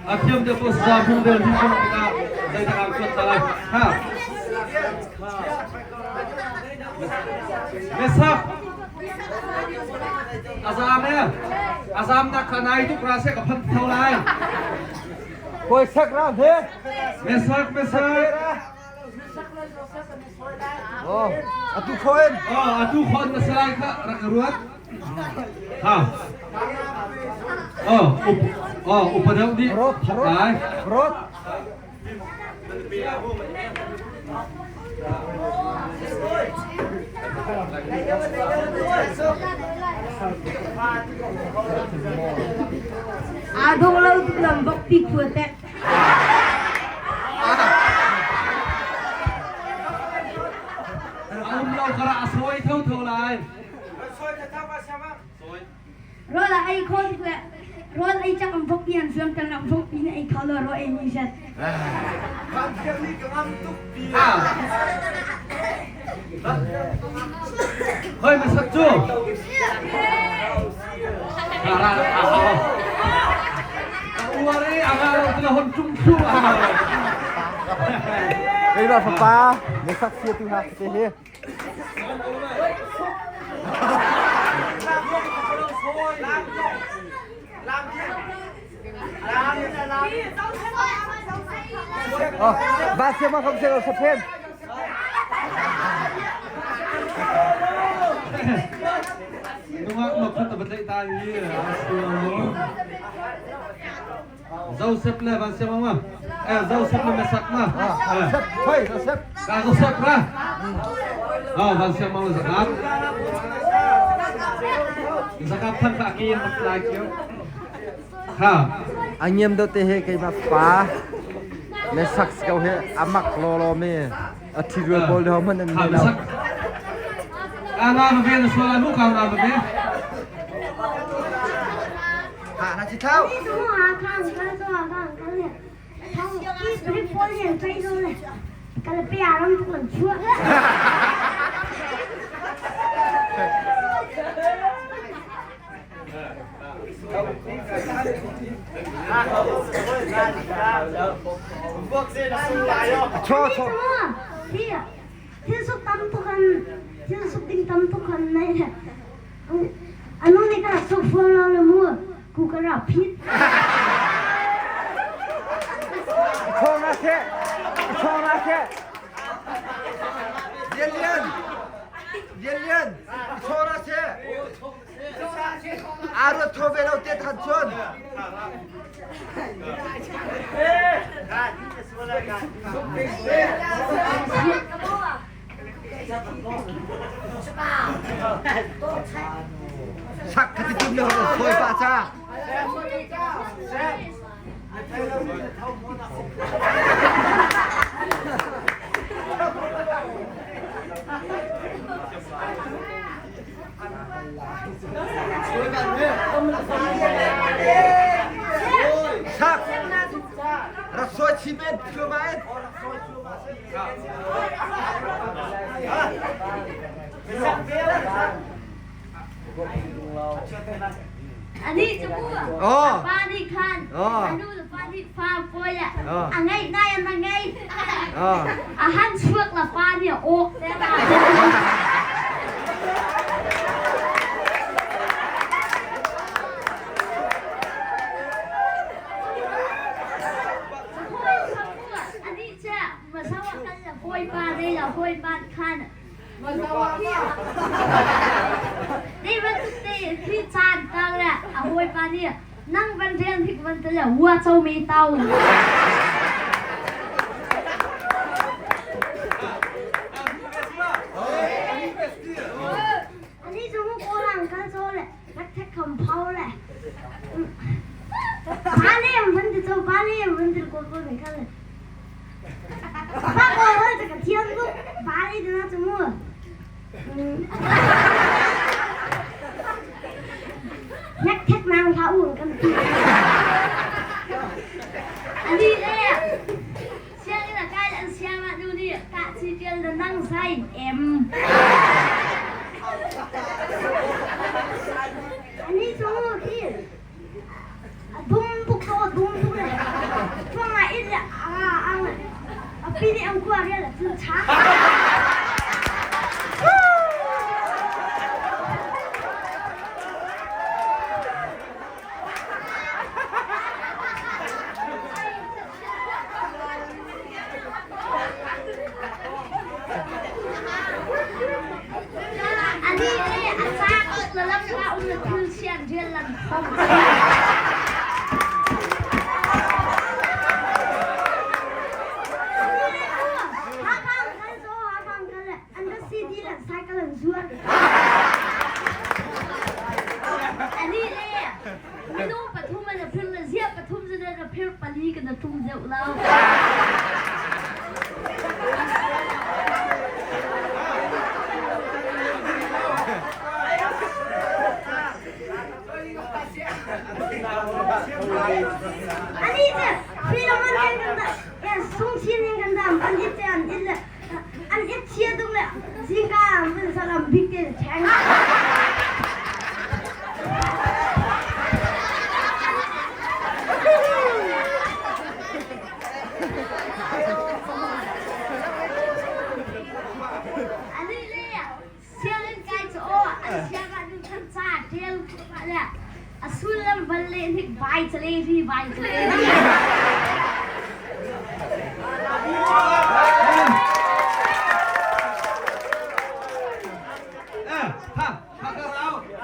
A thiam deuh ko sa phung del hi phung tikah zeidah aan kuat ta lai. Ha. Mesak. Azam e. Azam nak kha nai tuk ra se ka phan tho lai. Koi sak ram he. Mesak mesak. Oh, atu khoen. Oh, atu khon na salai kha rak ruat. Ha. Oh, up, oh, upadau di. Rot, Thok lai. Rot. Aa dawh lo tuk lam vokpi khua tek. A um lo kara a sawi tho tho lai. Rawl a ei kho tuk le rawl ei cak ang vokpi an zuam tan ang vokpi na ei kho lo rawl ei mi zat. Hoi masak cu. Ra ra ra. Uar i anga lo tila hon tum thu anga lo. Hei ba papa, mesak sia tu ha te he. Oh, ba sia ma không sia lo sap hem. Nungak nok khat bat lei ta hi. Joseph le van siang ma. Eh Joseph le Mesak ma. Joseph, hoi Joseph. Ka Joseph ra. Oh van siang mang le zakap. Zakap than ka ki mak lai kyo. Ha. Angiam do te he keima pa Mesak ko he amak lo lo me a thi rual bol ho man an Ha ni lo. Mesak. Ka nga ma ve na suala mu ka nga ma ve. Ha na chi thau. Cho cho. Thil suk tam tuk an thil suk ding tam tuk an nei Anu nih ka rak sok fawn lo le mu ku ka rak phit. Chong na seh. Chong na seh. Lian lian. Lian lian. Chong na seh. Aro tho ve lo te than chun. Sak ka ti tum le ho khoi pa cha. Sak rak soi chi men thua en. Anih cu Oh. pa nih khan Oh. a nu le pa nih fa pawi le Oh. a ngeih nai an a ngei Oh. a han chuak la pa nih a awk te ma. Anih cu hawipa dei la hawipa khan Dei bantuk te khi caan tar le a hawipa nih nang van rian hik van te le hua cho me tau. Ani cu mu kawlang kal cho le rak thek kham phau le Pa le van ti cho pa le van ti ko ko ne kal Pa ko hoi ta ka thiam ku pa le na chu mu Nhắc thek nang tha u kan ti Ani le siang ina kai an siang ah nu nih ka chi tial na nang sai em Ani chu khi dum tuk to dum tuk. Pi nih ang kua rial a thil cha. Ani le a caak la lam la um na thil sian rial lan thom. Ani le minung pathum an a phir le ziah pathum zan an a phir pali kan a tum deuh lo. Ani cu film an kan kan da sung chin in kan dam an it an it le an it chia tung le zingka an salam big te chang. Ani le Sianginn kai cu aw an siang ah nu khan ca ṭial le a sullam van le hnik vai cale ri vai cale.